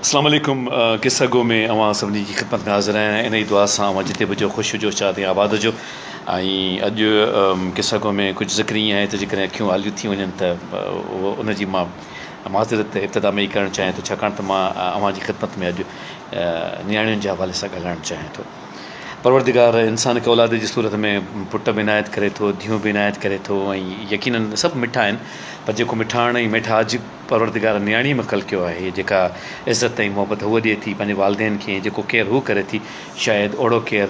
اسلام عليڪم قصه گو ۾ اوهان سڀني جي خدمت ۾ حاضر آهيان انهي دعا سان اوهان جتي به هجو خوش هجو شاد ۽ آباد هجو ۽ اڄ قصه گو ۾ ڪجهه ذڪر ائين آهي ته جيڪڏهن اکيون آليون ٿي وڃن ته ان جي مان معذرت ابتدا ۾ ئي ڪرڻ چاهيان ٿو ڇاڪاڻ ته مان اوهان جي خدمت ۾ اڄ نياڻين جي حوالي سان ڳالهائڻ چاهيان ٿو. پروردگار انسان کي اولاد جي صورت ۾ پٽ به عنايت ڪري ٿو، ڌيئون به عنايت ڪري ٿو ۽ يقيناً سڀ مٺا آهن پر جيڪو مٺاڻ ۽ ميٺاج پروردگار نياڻيء ۾ خلقيو آهي، جيڪا عزت ۽ محبت هوء ڏئي ٿي پنهنجي والدين کي ۽ جيڪو ڪيئر هوء ڪري ٿي شايد اوڙو ڪيئر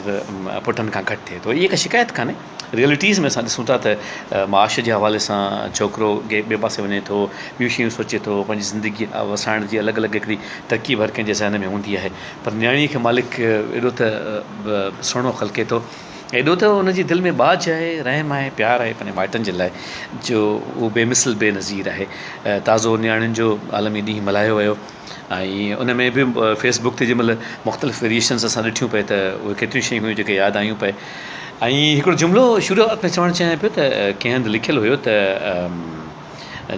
پٽن کان گهٽ ٿئي ٿو. هيء ڪا شڪايت ڪانهي. ريئلٽيز ۾ اسان ڏسون ٿا ته معاش جي حوالي سان ڇوڪرو ٻئي پاسي وڃي ٿو، ٻيون شيون سوچي ٿو، پنهنجي زندگي وسائڻ جي الڳ الڳ هڪڙي ترڪيب هر ڪنهن جي ذهن ۾ هوندي آهي. پر نياڻيء کي مالڪ ايڏو ته سهڻو خلقي ٿو، ايڏو ته ان جي دل ۾ ٻاجهه آهي، رحم آهي، پيار آهي پنهنجي مائٽن جي لاء جو اهو بي مثل بي نظير آهي. تازو نياڻين جو عالمي ڏينهن ملهايو ويو ۽ ان ۾ به فيس بڪ تي جنهن مهل مختلف ويريئيشنز اسان ڏٺيون پئي ته اهي ڪيتريون شيون هيون جيڪي ياد آيون پئي ۽ هڪڙو جملو شروعات ۾ چوڻ چاهيان پيو ته ڪنهن هنڌ لکيل هيو ته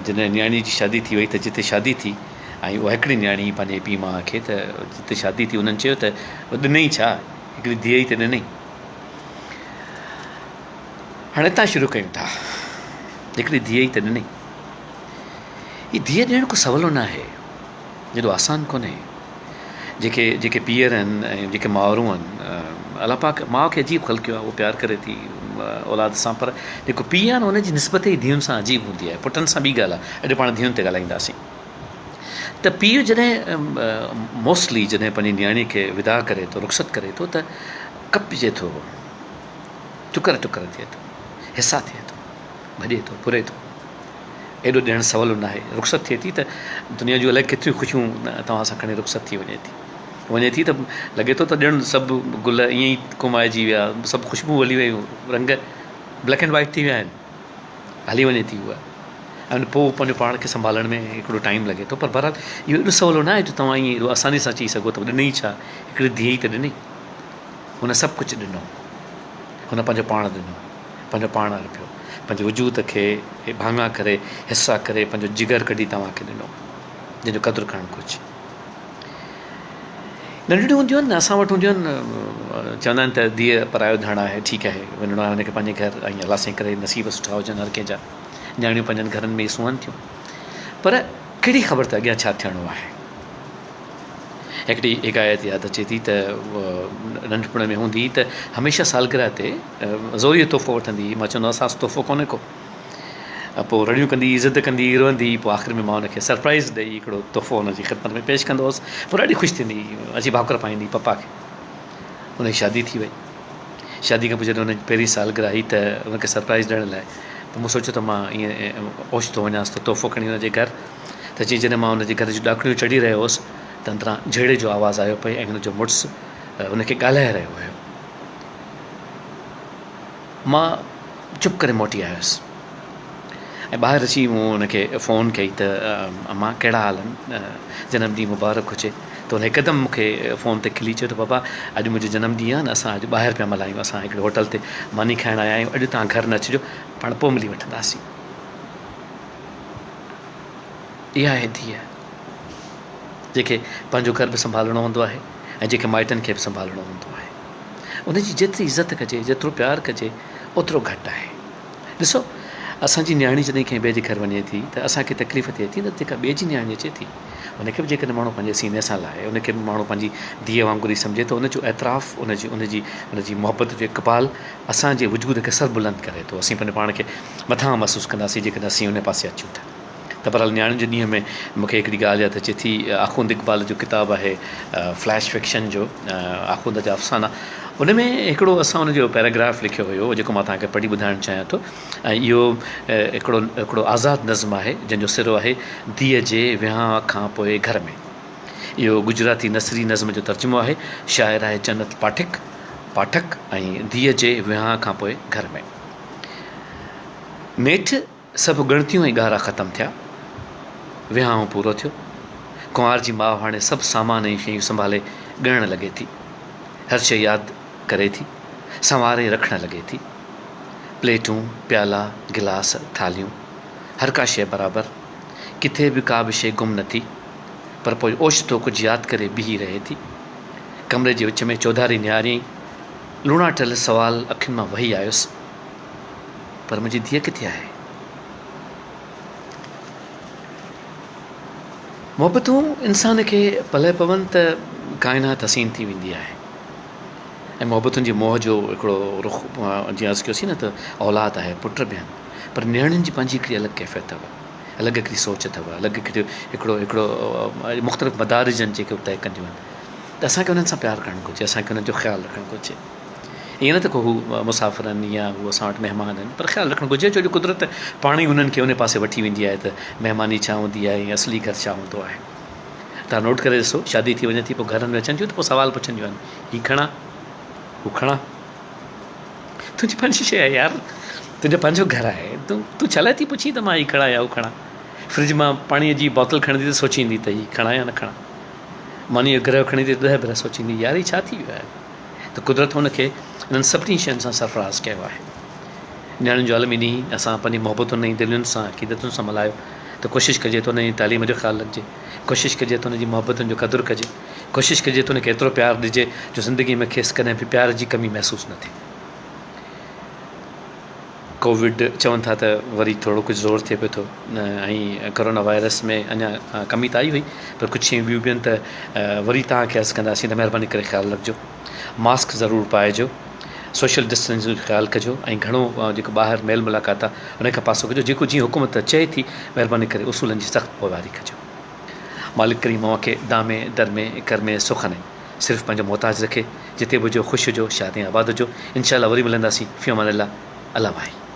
جڏهن نياڻيء جي شادي ٿي وئي ته جتي شادي ٿي ۽ اها هڪڙي نياڻي پنهنجي پيء ماء کي ته جتي شادي ٿي انهن چيو ته ڏنئي ڇا؟ هڪڙي ڌيء ئي ته ڏنئي. هاڻي هتان شروع ڪيون ٿا. هڪڙي ڌيء ئي ته ڏنئي. هي ڌيء ڏيڻ ڪو سولو نه آهي. ايڏو آسان ڪونهي. جيڪي جيڪي پيئر آهن ۽ جيڪي مائرون آهن الله پاڪ ماء کي عجيب خلقيو آهي اهو پيار ڪري ٿي اولاد سان پر جيڪو پيء آهي نه ان جي نسبت ئي ڌيئن سان عجيب هوندي آهي پٽن سان ٻي ڳالهه آهي اڄ پاڻ ڌيئن تي ڳالهائينداسين. ته پيء جڏهن موسٽلي جڏهن پنهنجي نياڻي کي وداع ڪري ٿو رخصت ڪري ٿو ته ڪپجي ٿو ٽڪر ٽڪر ٿئي ٿو حصا ٿئي ٿو ڀڄي ٿو ڦري ٿو ايڏو ڏيڻ سولو ناهي رخصت ٿئي ٿي ته دنيا جون الائي ڪيتريون خوشيون توهان سان کڻي رخصت ٿي وڃي ٿي وڃي ٿي ته لڳي ٿو ته ڄڻ سڀ گل ائين ئي ڪومائجي ويا سڀ خوشبو هلي ويون رنگ بليڪ اينڊ وائيٽ ٿي ويا آهن هلي وڃي ٿي اها ۽ پوء پنهنجو پاڻ کي سنڀالڻ ۾ هڪڙو ٽائيم لڳي ٿو پر بهرحال اهو ايڏو سولو نه آهي جو توهان ائين ايڏو آساني سان چئي سگهو ته ڏنئي ڇا هڪڙي ڌيء ئي ته ڏني هن سڀ ڪجهه ڏنو هن پنهنجو پاڻ ڏنو پنهنجو پاڻ ارپيو پنهنجي وجود کي ڀاڱا ڪري حصا ڪري پنهنجو جگر ڪڍي توهان کي ڏنو جنهن جو قدر ڪرڻ گهرجي ننڍڙيون هونديون آهن نه اسان وٽ هونديون آهن چوندا آهن ته ڌيء پرايو ڌڻ آهي ٺيڪ آهي وڃڻو آهي هن کي پنهنجي گهر ۽ الله سائين ڪري نصيب سٺا هجن هر ڪنهن جا نياڻيون پنهنجن گهرن ۾ ئي سونهن ٿيون پر ڪهڙي خبر ته اڳيان ڇا ٿيڻو آهي هڪڙي حڪايت ياد اچي ٿي ته ننڍپڻ ۾ هوندي هئي ته هميشه سالگرهه تي زوريء تحفو وٺندي هئي مان چوندو هئس ساس تحفو ڪونهي ڪو پوء رڙيون ڪندي هئي، ضد ڪندي هئي، روئندي هئي، پوء آخر ۾ مان هن کي سرپرائيز ڏئي هڪڙو تحفو هن جي خدمت ۾ پيش ڪندو هوس، پوء ڏاڍي خوش ٿيندي هئي، اچي ڀاڪر پائيندي هئي پپا کي. هن جي شادي ٿي وئي. شادي کان پوء جڏهن هن جي پهرين سالگرهه آئي ته هن کي سرپرائيز ڏيڻ لاء پوء مون سوچيو ته مان ائين اوچتو وڃانس ٿو تحفو کڻي هن جي گهر ته جيئن جڏهن مان هن جي گهر جون ڏاڪڻيون چڙهي رهيو هوس ته اندران جهيڙي جو آواز آيو پئي ۽ هن جو مڙس هن کي ڳالهائي رهيو هيو. مان چپ ڪري موٽي آيس ۽ ٻاهر اچي مون هن کي فون ڪئي ته امان ڪهڙا حال آهن جنم ڏينهن مبارڪ هجي ته هن هڪدم مون کي فون تي کلي چيو ته بابا اڄ منهنجو جنم ڏينهن آهي نه اسان اڄ ٻاهر پيا ملهايون اسان هڪڙي هوٽل تي ماني کائڻ آيا آهيون اڄ توهان گهر نه اچجو پاڻ پوء ملي وٺنداسين اها آهي ڌيء جنهن کي پنهنجو گهر به سنڀالڻو هوندو آهي ۽ جنهن کي مائٽن کي به سنڀالڻو هوندو آهي ان جي جيتري عزت ڪجي، جيترو پيار ڪجي، اوترو گهٽ آهي. ڏسو، اسان جي نياڻي جڏهن ڪنهن ٻئي جي گهر وڃي ٿي ته اسان کي تڪليف ٿئي ٿي نه جيڪا ٻئي جي نياڻي اچي ٿي، ان کي به جيڪڏهن ماڻهو پنهنجي سيني سان لائي، ان کي به ماڻهو پنهنجي ڌيء وانگر ئي سمجهي ته ان جو اعتراف، ان جي ان جي ان جي محبت جو اقبال اسان جي وجود کي سربلند ڪري ٿو. اسين پنهنجو پاڻ کي مٿانهون محسوس ڪنداسين جيڪڏهن اسين ان پاسي اچون ته. ته بهرحال نياڻين جي ڏينهن ۾ مون کي هڪڙي ڳالهه ياد اچي ٿي آخوند اقبال جو ڪتاب آهي فليش فڪشن جو آخوند جا افسانا ان ۾ هڪڙو اسان ان جو پيراگراف لکيو هيو جيڪو مان توهان کي پڙهي ٻڌائڻ چاهيان ٿو ۽ اهو هڪڙو هڪڙو آزاد نظم آهي جنهن جو سرو آهي ڌيء جي وهانء کان پوء گهر ۾ اهو گجراتي نثري نظم جو ترجمو آهي شاعر آهي جنت پاٺڪ پاٺڪ ۽ ڌيء جي وهانء کان پوء گهر ۾ نيٺ سڀ ڳڻتيون ۽ ڳارا ختم ٿيا. وهانء پورو ٿيو. ڪنوار جي ماء هاڻي سڀ سامان ۽ شيون سنڀالي ڳڻڻ لڳي ٿي. هر شيء ياد ڪري ٿي. سنواري رکڻ لڳي ٿي. پليٽون، پيالا، گلاس، ٿالهيون. هر ڪا شيء برابر. ڪٿي به ڪا به شيء گم نه ٿي. پر پوء اوچتو ڪجهه ياد ڪري بيهي رهي ٿي. ڪمري جي وچ ۾ چوڌاري نهاريائين. لوڻاٽيل سوال اکين مان وهي آيس، پر منهنجي ڌيء ڪٿي آهي؟ محبتون انسان کي پلئه پون ته ڪائنات حسين ٿي ويندي آهي ۽ محبتن جي موهه جو هڪڙو رخ جيئن عرض ڪيوسين نه ته اولاد آهي پٽ به آهن پر نياڻين جي پنهنجي هڪڙي الڳ ڪيفيت اٿو الڳ هڪڙي سوچ اٿو الڳ هڪڙي هڪڙو هڪڙو مختلف مدارج آهن جيڪي هو طئي ڪنديون آهن ته اسان کي انهن سان پيار ڪرڻ گهرجي اسان کي انهن جو خيال رکڻ گهرجي ائين نه ته ڪو هو مسافر آهن يا هو اسان وٽ مهمان آهن پر خيال رکڻ گهرجي ڇو جو قدرت پاڻ ئي انهن کي ان پاسي وٺي ويندي آهي ته مهماني ڇا هوندي آهي ۽ اصلي گهر ڇا هوندو آهي تان نوٽ ڪري ڏسو شادي ٿي وڃي ٿي پوء گهرن ۾ اچن ٿيون ته پوء سوال پڇنديون آهن هي کڻا هو کڻا تنهنجي پنهنجي شيء آهي يار تنهنجو پنهنجو گهر آهي تون تون ڇا لاء ٿي پڇين ته مان هي کڻا يا هو کڻا فرج مان پاڻيء جي بوتل کڻندي ته سوچيندي ته هي کڻا يا نه کڻا مانيء جو گرهه کڻندي ته ڏهه ڀيرا سوچيندي يار هي ڇا ٿي ويو آهي ته قدرت هن کي انهن سڀني شين سان سرفراز ڪيو آهي. نياڻين جو عالمي ڏينهن اسان پنهنجي محبتن ۽ دلين سان عقيدتن سان ملهايو ته ڪوشش ڪجي ته انهن جي تعليم جو خيال رکجي، ڪوشش ڪجي ته انهن جي محبتن جو قدر ڪجي، ڪوشش ڪجي ته ان کي ايترو پيار ڏجي جو زندگي ۾ کيس ڪڏهن به پيار جي ڪمي محسوس نه ٿئي. ڪووڊ چون ٿا ته وري ٿورو ڪجهه زور ٿئي پيو ٿو ۽ ڪورونا وائرس ۾ اڃا ڪمي ته آئي هئي پر ڪجهه شيون ٻيون به آهن ته وري توهان کي عرض ڪنداسين ته مهرباني ڪري خيال رکجو ماسڪ ضرور پائجو سوشل ڊسٽنس جو خيال ڪجو ۽ گهڻو جيڪو ٻاهر ميل ملاقات آهي ان کان پاسو ڪجو جيڪو جيئن حڪومت چئي ٿي مهرباني ڪري اصولن جي سخت پوئواري ڪجو مالڪ ڪريم اوهان کي دامي درمي ڪرمي سخني صرف پنهنجو محتاج رکي جتي به هجو خوش هجو شاد ۽ آباد هجو انشاء الله وري ملنداسين في امان الله الله واهي.